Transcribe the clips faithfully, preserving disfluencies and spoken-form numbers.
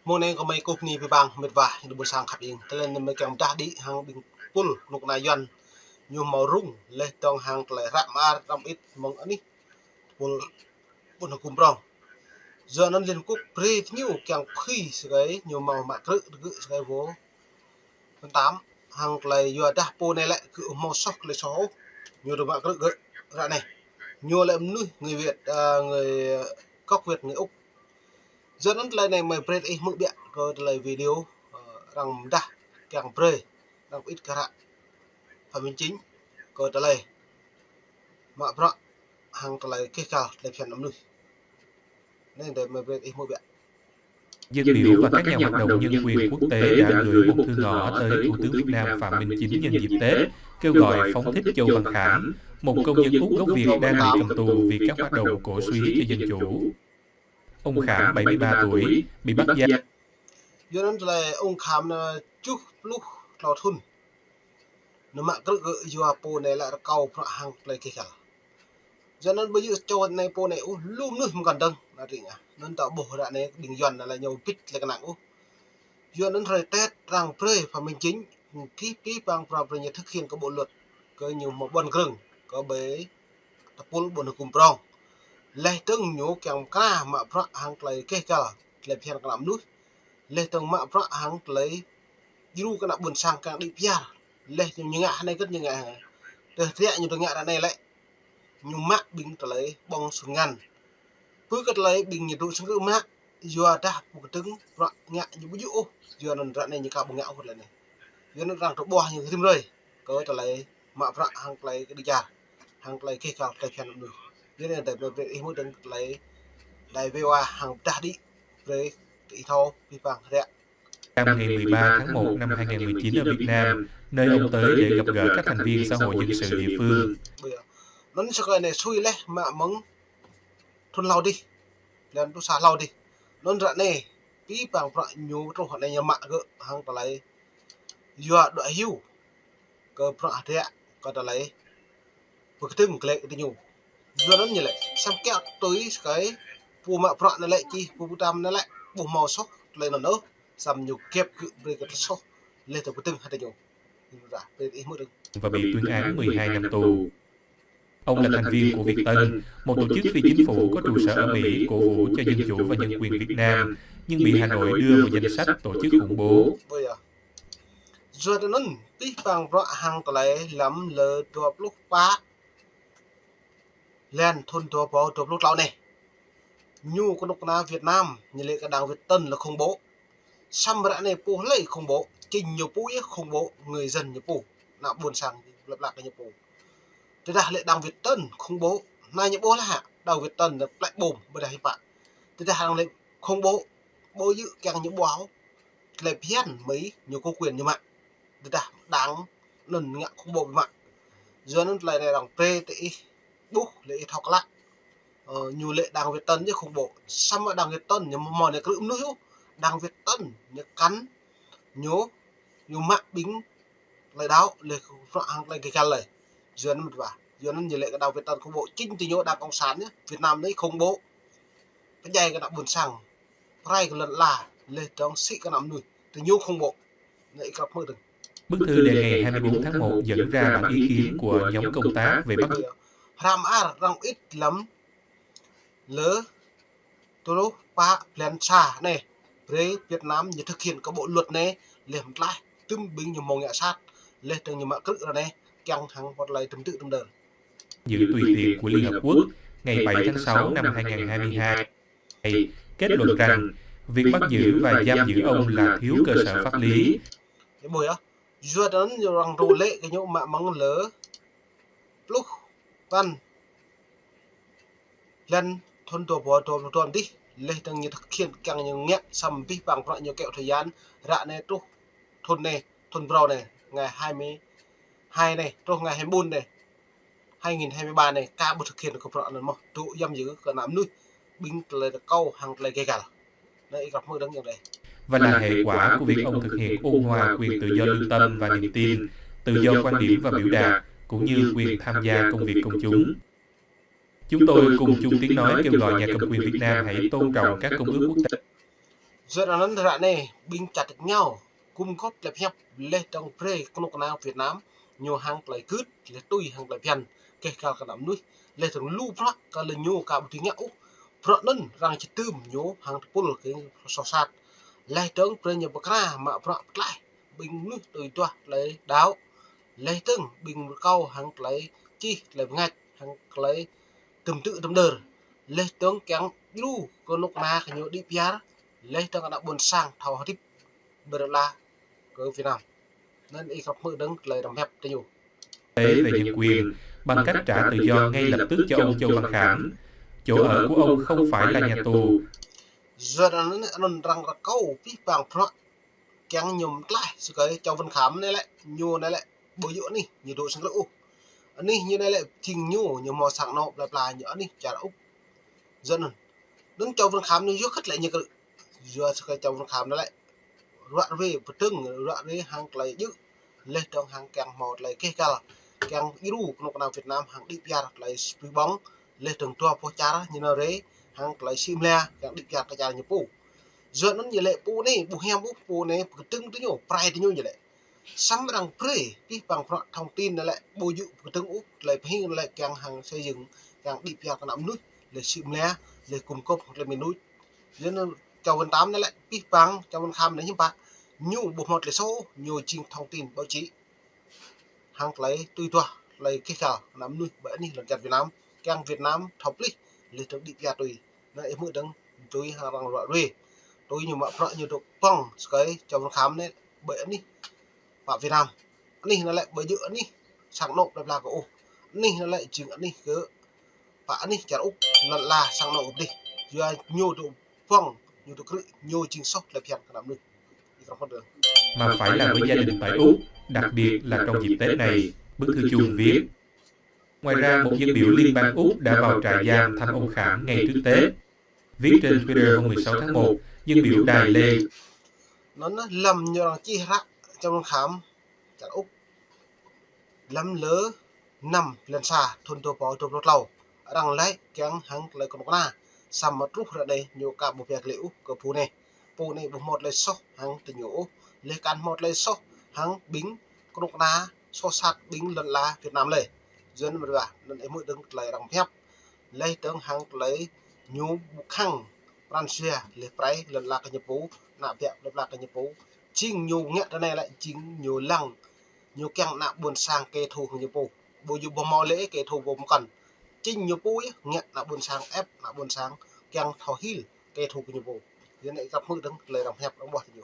Mông anei kơ mei kơ bni bi bang mĭt wa, ñu ƀuôn sang khăp ing. Tơlơi anei mei kiăng mdah đĭ hăng ƀing pul knŭk kna Yuăn ñu mâo rŭng leh dơ̆ng hăng tơlơi hră mơar răm ĭt mơ̆ng anih pul ƀuôn hgŭm prŏng. Yua anăn Liên Hợp Quốc brei ñu kiăng phưi sơkai ñu mâo mă krư̆ digơ̆ sơkai vô. Mtam hăng tơlơi yua dah pô anei lĕ kơ mâo soh tơlơi soh ôh, ñu dôk mă krư̆ gơ̆ ră anei. Ñu lĕ mnuih người Việt, à, người gốc Việt, người Úc. Yua anăn tơlơi anei mei brei ih hmư̆ ƀiă kơ tơlơi video, ơ, arăng mdah kiăng brei, arăng ĭt kơ hră Phạm Minh Chính kơ tơlơi mă bruă hăng tơlơi keh găl tơlơi phiăn mnuih. Anei dê mei brei ih hmư̆ ƀiă. Dân biểu và các nhà hoạt động nhân quyền quốc tế đã gửi một thư ngỏ tới Thủ tướng Việt Nam Phạm Minh Chính nhân dịp Tết, kêu gọi phóng thích Châu Văn Khảm, một công dân Úc gốc Việt đang bị cầm tù vì các hoạt động cổ suý cho dân chủ. Ông Khảm, bảy mươi ba tuổi, bị bắt giam. Yua anăn tơlơi ông Khảm anăn kjuh pluh tlâo thŭn. Ñu mă krư̆ gơ̆ yua pô anei lĕ rơkâo bruă hăng tơlơi keh găl. Yua anăn ƀu djơ̆ čô anei pô anei ôh, lu mnuih mkăn dơ̆ng, anăn rĭng ah. Anăn ta ƀuh ră anei ƀing Yuăn anăn lĕ ñu bĭt lĕ knang ôh. Yua anăn hruê Tết arăng brei Phạm Minh Chính, kih pih pang bruă brei ñu thực hiện kơ bộ luật, kơ ñu mâo ƀuăn krơ̆ng, kơ ƀai tơpul ƀuôn hgŭm prŏng. Leh dơ̆ng ñu kiăng mkra mă bruă hăng tơlơi keh găl, tơlơi phiăn kơ ană mnuih. Leh dơ̆ng mă bruă hăng tơlơi djru kơ ană ƀuôn sang kiăng đĭ piar. Leh ñu ngă anei kơt ñu ngă. Tơdah ñu ngă ră anei lĕ ñu mă ƀing tơlơi ƀơ̆ng sun ngăn. Pơ kơ tơlơi ƀing ñu dôk sơngkơ mă, yua dah pô kdơ̆ng bruă ngă ñu ƀu djơ̆ ôh, yua anăn ră anei ñu ka ƀu ngă ôh tơlơi anei. Yua anăn arăng tơƀuah ñu rĭm hrơi kơ tơlơi mă bruă hăng tơlơi kđi čar, hăng tơlơi keh găl tơlơi phiăn mnuih. Yua anăn dê mei brei ih hmư̆ dơ̆ng tơlơi đài vê o a hăng mdah đĭ brei ih thâo pih pang hră. Trong ngày mười ba tháng một năm hai ngàn mười chín ở Việt Nam, nơi ông tới để gặp gỡ các thành viên xã hội dân sự địa phương. Anăn sơkai anei sui leh mă mơ̆ng thŭn hlâo dih, lăn pluh sa hlâo dih. Anăn ră anei pih pang bruă ñu truh anei ñu mă gơ̆ hăng tơlơi yua đuĕ hiu kơ bruă hdră kơ tơlơi pơkdơ̆ng klei diñu. Yua anăn ñu lĕ, săm kiă tui sơkai, pô mă bruă anăn lĕ čih, pô bi tam anăn lĕ, ƀuh mâo soh tơlơi anăn ôh, săm ñu kĕp gơ̆ brei kơ tơlơi soh, leh dơ̆ng pơkdơ̆ng hă diñu. Ñu ră, brei ih hmư̆ dơ̆ng. Và bị tuyên án mười hai năm tù. Ông là thành viên của Việt Tân, một tổ chức phi chính phủ có trụ sở ở Mỹ cổ vũ cho dân chủ và nhân quyền Việt Nam, nhưng bị Hà Nội đưa vào danh sách tổ chức khủng bố. Ƀuh yơh. Yua anăn, pih pang bruă hăng tơlơi hlăm lơ dua pluh pă lăn thŭn dua êbâo dua pluh tlâo anei. Ñu knŭk kna Việt Nam, ñu lĕ kơ đảng Việt Tân là khủng bố. Săm ră anei pô hlei khủng bố, chính ñu pô yơh khủng bố, người dân ñu pô, ană ƀuôn sang lăp lăk ñu pô. Tơdah lĕ đảng Việt Tân khủng bố, anăn ñu ƀuh lah, đảng Việt Tân lĕ plĕ ƀôm, ƀiădah hiư̆m pă. Tơdah arăng lĕ khủng bố, ƀu djơ̆ kiăng ñu ƀuh, tơlơi phiăn mơ̆ng ñu có quyền ñu mă. Tơdah đảng anăn ngă khủng bố bi mă. Yua anăn tơlơi anei arăng brei tơ ih ƀuh lĕ ih thâo klă. Ơ, ñu lĕ đảng Việt Tân ñu khủng bố. Săm đảng Việt Tân ñu mâo anei krư̆ mnuih ôh. Đảng Việt Tân ñu kăn ñu, ñu mă ƀing tơlơi đăo leh bruă hăng tơlơi keh găl leh. Yua anăn mĭt wa. Yua anăn ñu lĕ kơ đảng Việt Tân khủng bố chính ti ñu đảng Cộng sản ñu. Việt Nam anei khủng bố. Pơdjai kơ ană ƀuôn sang. Prai kơ lăn ala. Leh dơ̆ng sĭ kơ ană mnuih. Ti ñu khủng bố. Anei ih krăp hmư̆ dơ̆ng. Bức thư đề ngày hai mươi bốn tháng một dẫn ra bản ý kiến của nhóm công tác về bắt Hră mơar răng ĭt lăm lơ truh pă blan sa anei. Brei Việt Nam ñu thực hiện kơ bộ luật anei leh mtlaih tŭm ƀing ñu mâo ngă sat leh dơ̆ng ñu mă krư̆ ră anei kiăng hăng pô tơlơi tŭm tư̆ tŭm dơr. Giữ tùy tiện của Liên Hợp Quốc ngày bảy tháng sáu năm hai ngàn hai mươi hai kết luận rằng việc bắt giữ và giam giữ ông là thiếu cơ sở pháp lý. Ih ƀuh yơh. Yua anăn ñu arăng rŭ lĕ kơ ñu mă mơ̆ng lơ pluh păn lăn thŭn dua êbâo dua pluh dua dih, leh dơ̆ng ñu thực hiện kiăng ñu ngă săm pih pang bruă ñu kéo thời gian, ră anei truh thŭn anei, thŭn brâo anei, ngày hai mươi hai anei, truh ngày hai mươi bốn anei, hai nghìn hai mươi ba anei, ka ƀu thực hiện kơ bruă anăn mơh, dôk giam giữ kơ ană mnuih, ƀing tơlơi rơkâo hăng tơlơi keh găl. Anei ih krăp hmư̆ dơ̆ng yơh dê. Và là hệ quả của việc ông thực hiện ôn hòa quyền tự do lương tâm và niềm tin, tự do quan điểm và biểu đạt, cũng như quyền tham gia công việc công chúng. Chúng tôi cùng chung tiếng nói kêu gọi nhà cầm quyền Việt Nam hãy tôn trọng các công ước quốc tế. Yua anăn ară anei ƀing čăt êngao gum gôp tlei pơhiăp leh dơ̆ng brei knŭk kna Việt Nam ñu hăng tlei gưt, leh tui hăng tlei bhiăn keh găl kơ ană mnuih, leh dơ̆ng lu bruă kơ lĕ ñu ka ƀu dưi ngă ôh. Bruă anăn arăng čih tưm ñu hăng tơpul kơ soh sat. Leh dơ̆ng brei ñu pơkra mă bruă pơtlaih ƀing mnuih tui duah tlei đăo, leh dơ̆ng ƀing rơkâo hăng tlei čih tlei bơngač hăng tlei tŭm tŭ tŭm đơr, leh dơ̆ng kiăng djru knŭk kna kơ ñu đĭ kyar, leh dơ̆ng ană ƀuôn sang thâo hdĭp ƀơ̆ ala kơ Việt Nam. Anăn ih krăp hmư̆ dơ̆ng tlei răm hiăp tơ ñu. Tế về nhân quyền bằng cách trả tự do ngay lập tức cho ông Châu Văn Khảm. Chỗ ở của ông không phải là nhà tù. Yua anăn, anăn arăng rơkâo pih pang bruă kiăng ñu mtlaih si kơ Châu Văn Khảm anei lĕ, ñu anei lĕ ƀu djŏ anih ñu dôk sang lĕ ôh. Anih ñu anei lĕ jing ñu, ñu mâo sang anôk pla pla ñu anih čar Úc. Yua anăn, anăn Châu Văn Khảm ñu yua khăt lĕ ñu kơ yua si kơ Châu Văn Khảm anei lĕ ruă ruê pơdơ̆ng, ruă ruê hăng tlei djŭ, leh dơ̆ng hăng kiăng mâo tlei keh găl, kiăng djru knŭk kna Việt Nam hăng đĭ kyar tlei sui ƀơ̆ng, leh dơ̆ng dua boh čar ñu nao rê, hăng tlei sĭ mlia kiăng đĭ kyar kơ čar ñu pô. Yua anăn ñu lĕ pô anei ƀu hiam ƀuh, pô anei pơkdơ̆ng tơ ñu, prai tơ ñu ñu lĕ. Săm arăng brei pih pang bruă thông tin anei lĕ ƀu djŏ pơkdơ̆ng ôh, tlei pơhing anei lĕ kiăng hăng xây dựng, kiăng đĭ kyar kơ ană mnuih, leh sĭ mlia, leh gum gôp hăng tlei mĭn luč. Yua anăn Châu Văn Khảm anei lĕ pih pang Châu Văn Khảm anei hiam pă, ñu ƀu mâo tlei soh, ñu jing thông tin báo chí hăng tlei tui duah tlei keh găl ană mnuih ƀơi anih lăn čar Việt Nam, kiăng Việt Nam thâo plih, leh dơ̆ng đĭ kyar tui. Anăn ih hmư̆ dơ̆ng tui hăng arăng ruă ruê. Tui ñu mă bruă ñu dôk pŏng si kơ Châu Văn Khảm anei ƀơi anih pă Việt Nam. Anih anei lĕ ƀu djŏ anih sang anôk pla pla kơ ôh. Anih anei lĕ jing anih kơ pă anih čar Úc, lăn ala sang anôk kơ dih. Yua ñu dôk pŏng, ñu dôk krư̆, ñu jing soh tlei bhiăn kơ ană mnuih. Ih krăp hmư̆ dơ̆ng. Mà phải là với gia đình tại Úc, đặc biệt là trong dịp Tết này, bức thư chung viết. Ngoài ra, một dân biểu liên bang Úc đã vào trại giam thăm ông Khảm ngay trước Tết. Viết trên Twitter hôm mười sáu tháng một, dân biểu Đài Lê. Anăn lăm ñu arăng čih hră Châu Văn Khảm čar Úc. Lăm lơ năm blan sa thŭn dua êbâo dua pluh tlâo, arăng lač kiăng hăng tlei knŭk kna, săm mă truh ară anei ñu ka ƀu pia klei ôh kơ pô anei. Pô anei ƀu mâo tlei soh hăng tơ ñu ôh, leh kăn mâo tlei soh hăng ƀing knŭk kna soh sat ƀing lăn ala Việt Nam leh. Yua anăn mơ̆ anăn ih hmư̆ dơ̆ng tlei arăng hiăp. Leh dơ̆ng hăng tlei ñu ƀu khăng pran jua leh prai lăn ala kơ ñu pô, ană biă lăn ala kơ ñu pô. Jing ñu ngă tơ anei lĕ jing ñu lăng, ñu kiăng ană ƀuôn sang kơ thù kơ ñu pô. Ƀu djŏ ƀu mâo lĕ kơ thù ƀu mkăn. Jing ñu pô yơh ngă ană ƀuôn sang ĕp, ană ƀuôn sang kiăng thâo hil kơ thù kơ ñu pô. Yua anei ih krăp hmư̆ dơ̆ng tlei arăng hiăp arăng ƀuah tơ ñu.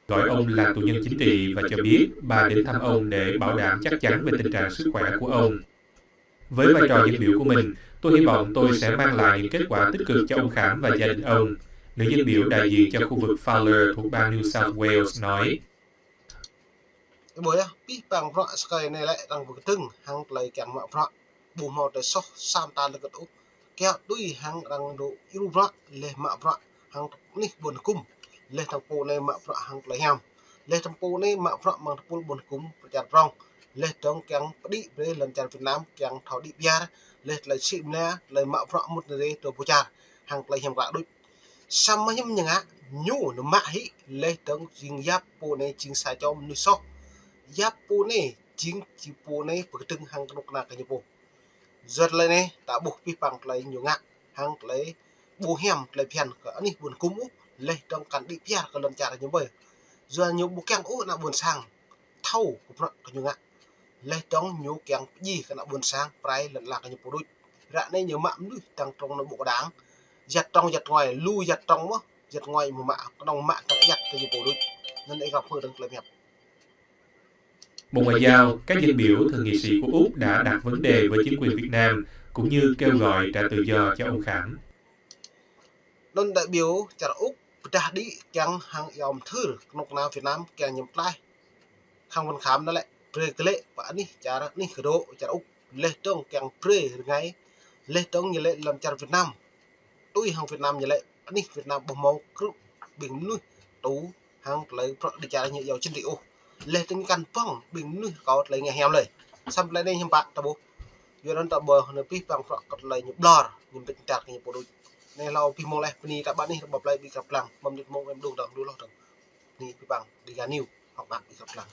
Gọi ông là tù nhân chính trị và cho biết bà đến thăm ông để bảo đảm chắc chắn về tình trạng sức khỏe của ông. Với vai trò dân biểu của mình, tôi hy vọng tôi sẽ mang lại những kết quả tích cực cho ông Khảm và gia đình ông, nữ dân biểu đại diện cho khu vực Fowler thuộc bang New South Wales nói. Ih ƀuh yơh, pih pang bruă si kơ anei lĕ arăng pơkdơ̆ng hăng tlei kiăng mă bruă, ƀu mâo tlei soh sa mta lĕ kơt ôh. Kiăng tui hăng arăng dôk djru bruă, leh mă bruă hăng anih ƀuôn hgŭm, leh dơ̆ng pô anei mă bruă hăng tlei hiam, leh dơ̆ng pô anei mă bruă mơ̆ng tơpul ƀuôn hgŭm pơ čar prŏng, leh dơ̆ng kiăng pơđĭ brei lăn čar Việt Nam kiăng thâo đĭ kyar, leh tlei sĭ mnia, tlei mă bruă mŭt nơ̆r dua boh čar, hăng tlei hiam klă đuč. Săm mơ̆ hiam ñu ngă, ñu nao mă hĭ, leh dơ̆ng jing yap pô anei jing sa čô mnuih soh. Yap pô anei jing či pô anei pơkdơ̆ng hăng knŭk kna kơ ñu pô. Yua tlei anei ta ƀuh pih pang tlei ñu ngă, hăng tlei ƀu hiam tlei bhiăn kơ anih ƀuôn hgŭm ôh, leh dơ̆ng kăn đĭ kyar kơ lăn čar ñu ƀuh. Yua ñu ƀu kiăng ôh ană ƀuôn sang thâo kơ bruă kơ ñu ngă. Leh dơ̆ng ñu kiăng pơjing kơ ană ƀuôn sang prai lăn ala kơ ñu pô đuč. Ară anei ñu mă mnuih dơ̆ng trong anăn ƀuh kơ đang. Yăt trong yăt ngoai, lu yăt trong mơh, yăt ngoai mă, knŏng mă dơ̆ng yăt kơ ñu pô đuč. Anăn ih krăp hmư̆ dơ̆ng tlei hiăp. Bộ Ngoại giao, các dân biểu, thượng nghị sĩ của Úc đã đặt vấn đề với chính quyền Việt Nam, cũng như kêu gọi trả tự do cho ông Khảm. Anăn đại biểu čar Úc pơdah đĭ kiăng hăng iâu mthưr knŭk kna Việt Nam kiăng ñu mtlaih Khang Văn Khảm anăn lĕ brei klei pơ anih čar anih kơ dôk čar Úc, leh dơ̆ng kiăng brei rơngai, leh dơ̆ng ñu lĕ lăn čar Việt Nam. Tui hăng Việt Nam ñu lĕ, anih Việt Nam ƀuh mâo krư̆ ƀing mnuih tŭ hăng tlei bruă đĭ čar ñu iâu chính trị ôh. Leh dơ̆ng kăn pŏng ƀing mnuih kâo tlei ngă hiam leh. Săm tlei anei hiam pă ta ƀuh. Yua anăn ta ƀuh anăn pih pang bruă kơ tlei ñu ƀlŏr, ñu mbĭt čar kơ ñu pô đuč. Anei hlâo bi mông leh, bni ta ƀă anih, ƀă plei bi krăp dlăng, mâo mnĭt mông em đung dơ̆ng, lu lŏ dơ̆ng. Bni bi păng, Dega News, hŏk ƀă bi krăp dlăng.